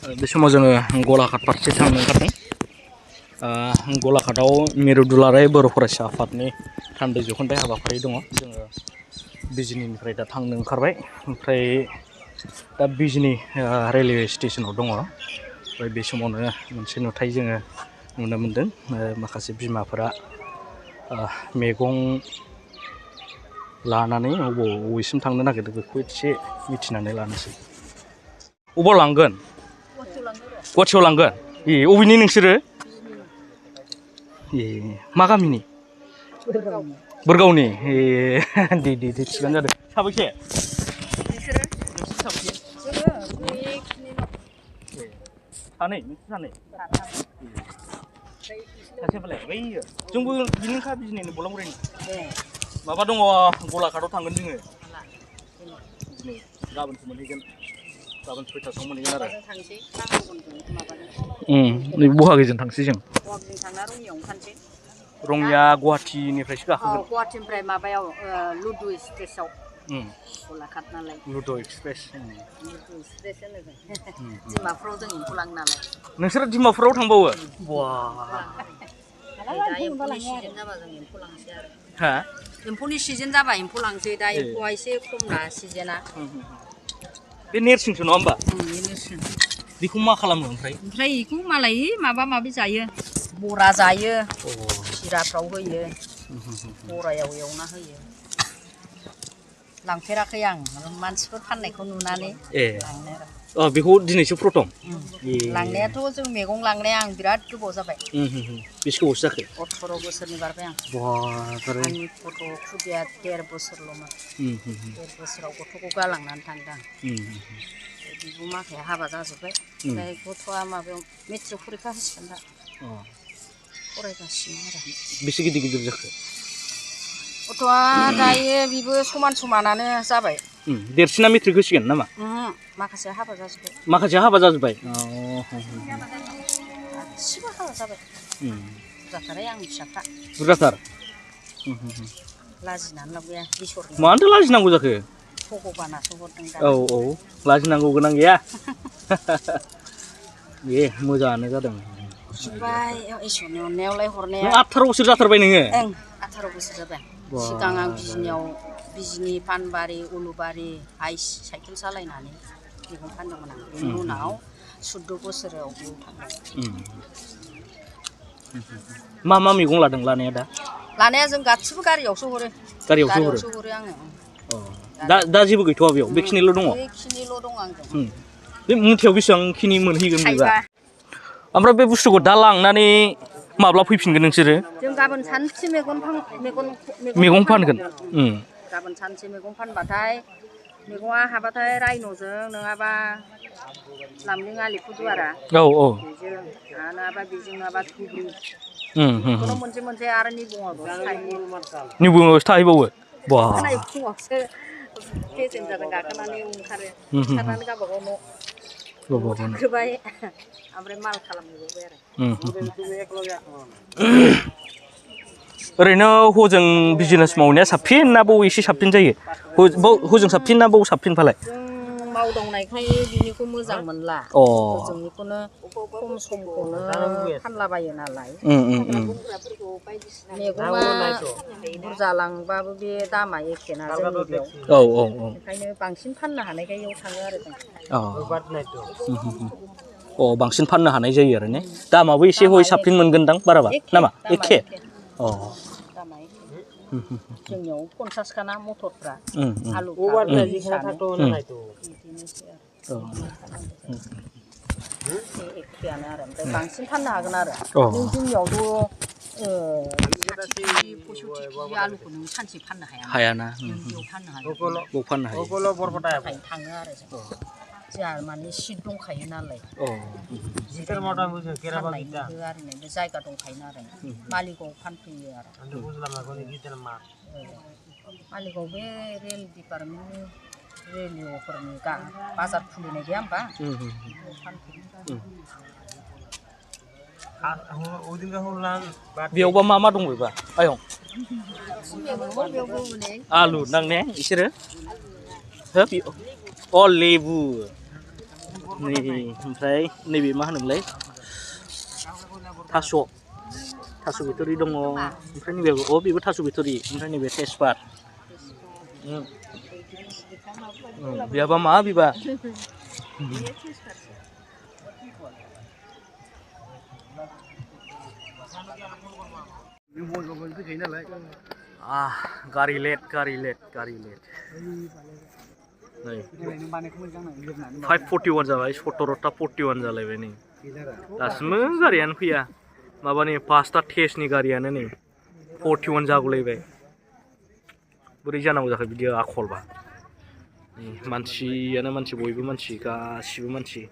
बे समाव जोङो गलाघाट फारसे थांनो ओंखारदों। गलाघाटआव मिरु दुलाराय बर' फरायसा आफादनि थान्दै जखोन्दाय हाबाफारि दङ। जोङो बिजिनिनिफ्राय दा थांनो ओंखारबाय। ओमफ्राय दा बिजिनि रेलवे स्टेसनाव दङ। ओमफ्राय बे समावनो मोनसे नुथाय जोङो नुनो मोन्दों। माखासे बिमाफोरा मैगं लानानै बबेसिम थांनो नागिरदों बेखौ एसे मिथिनानै लानोसै। अबाव लांगोन? गुवाहाटियाव लांगोन। अबेनि नोंसोरो? मा गामिनि? बोरगावनि। दे थिगानो जादों। साबैसे? नोंसोर साबैसे? सानै नोंसोर सानै? सासेयालाय बैयो जोंबो बिनिखा बिजिनिनो बलांगुरिनि। माबा दङ गलाघाटआव थांगोन जोङो। दिनै गाबोनसो मोनहैगोन। गाबोन 6थासोआव मोनहैगोन आरो। बहागिजों थांसै जों। बहागिजों थांना रङियावनो थांसै। रङिया गुवाहाटिनिफ्रायसो गाखोगोन। गुवाहाटिनिफ्राय माबायाव लुदु एक्सप्रेसआव। गलाघाट नालाय। लुदु एक्सप्रेस। लुदु एक्सप्रेस होनो जों। डिमापुराव जों एम्फौ लाङो नालाय। नोंसोर डिमापुराव थांबावो? बा। दा एम्फौनि सिजोन जाबा जों एम्फौ लांसै आरो। हा? एम्फौनि सिजोन जाबा एम्फौ लांसै। दा एम्फौआ एसे खम ना सिजोना। बे नेरसिंसो नङा होमबा? बे नेरसिं। बेखौ मा खालामो ओमफ्राय? बेखौ मालाय माबा माबि जायो। बरा जायो। सिराफ्राव होयो। बरायाव एवना होयो। लांफेराखै आं मानसिफोर फाननायखौ नुनानै लांनो आरो। बेखौ दिनैसो प्रथम? लांनायाथ' जों मैगं लांनाया आं बिराद गोबाव जाबाय। बेसे गोबावसो जाखो? 18 बोसोरनि बारबाय आं। आंनि गथ' खुदिया 13 बोसोरल'मोन। 13 बोसोराव गथ'खौ गालांनानै थांदों आं। बिबुमाखाया हाबा जाजोब्बाय। ओमफ्राय गथ'आ माबायाव मेट्रिक फरिखा होसिगोन दा। फरायगासिनो आरो। बेसे गिदिर जाखो? गथ'आ दायो बेबो समानानो जाबाय। देरसिना मेट्रिक होसिगोन नामा? माखासेया हाबा जाजोब्बाय। माखासेया हाबा जाजोब्बाय? गासिबो हाबा जाबाय। बुरजाथारहाय आंनि फिसाफ्रा। बुरजाथार? लाजिनानै लाबोया इसोरनि। मानोथो लाजिनांगौ जाखो? भगबानासो हरदों दा। लाजिनांगौ गोनां गैया। दे मोजाङानो जादों। इसोरनि अननायावलाय हरनाया। 18 बोसोर जाथारबाय नोङो? 18 बोसोर जाबाय। सिगां आं बिजिनि पानबारि उलुबारि आइस साइकेल सालायनानै मैगं फानदोंमोन आं। बेनि उनाव 14 बोसोराव बेयाव थांदों। मा मैगं लादों लानाया दा? लानाया जों गासिबो गारियावसो हरो। गारियावसो हरो आङो। दा जेबो गैथ'वा बेयाव? बेखिनिल' दङ? बेखिनिल' दं आंजों। बे मुथायाव बेसेबांखिनि मोनहैगोन बेबा? ओमफ्राय बे बुस्थुखौ दा लांनानै माब्ला फैफिनगोन नोंसोरो? जों गाबोन सानसे मैगं फानगोन। गाबोन सानसे मैगं फानबाथाय मैगङा हाबाथाय रायन'जों नङाबा लामलिं आलिपुरदुवारा। बेजों नङाबा बेजों नङाबा धुबुरि। बेखौनो मोनसे आरो निबङावबो थाहैयो। निबङावसो थाहैबावो? बा। फुङावसो पेसेन्जारजों गाखोनानै ओंखारो। ओंखारनानै गावबागाव न' थांग्रोबाय ओमफ्राय माल खालामहैबावबाय आरो। ओरैनो हजों बिजनेस मावनाया साबसिन ना बाव एसे साबसिन जायो? हजों साबसिन ना बाव साबसिन फालाय? जों मावदावनायखाय बिनिखौ मोजां मोनला। हजोंनिखौनो खम समखौनो फानलाबायो नालाय। मैगङा बुरजा लांबाबो बे दामा एखेना जोंनि बेयाव। ओंखायनो बांसिन फाननो हानायखाय इयाव थाङो आरो जों। बांसिन फाननो हानाय जायो आरो ने? दामाबो एसे हय साबसिन मोनगोनदां बाराबा नामा? एखे? दामा एखे। जोंनियाव 50 खाना मटरफ्रा। आलुफ्रा 20 बिदिनोसै आरो। एखेयानो आरो ओमफ्राय बांसिन फाननो हागोन आरो। नों जोंनियावथ' 60 केजि 65 केजि आलुखौ नों सानसे फाननो हायाना। नों बेयाव फाननो हागोन। बेयाव फाननो हायो। थाङो आरो जों। जोंहा माने सिट दंखायो नालाय। जायगा दंखायो नालाय। मालिगावआव फानफैयो आरो। मालिगावआव बे रेल डिपार्टमेन्टनि रेलिअ'फोरनि बाजार खुलिनाय गैया होमबा? बेयाव फानफैयो। बेयावबा मा दं बेबा आयं? आलु दां ने इसोरो? लेबु। नै ओमफ्राय नैबे मा होनोमोनलाय थास' बिथुरि दङ ओमफ्राय नैबे बेबो थास' बिथुरि ओमफ्राय नैबे तेजपात बेयाबा मा बिबा गारि लेट नै 541 जाबाय 17ता 41 जालायबाय नै दासिमबो गारियानो फैया माबानि 5टा टेस्टनि गारियानो नै 41 जागुलायबाय बोरै जानांगौ जाखो बिदि आखलबा मानसियानो मानसि बयबो मानसि गासिबो मानसि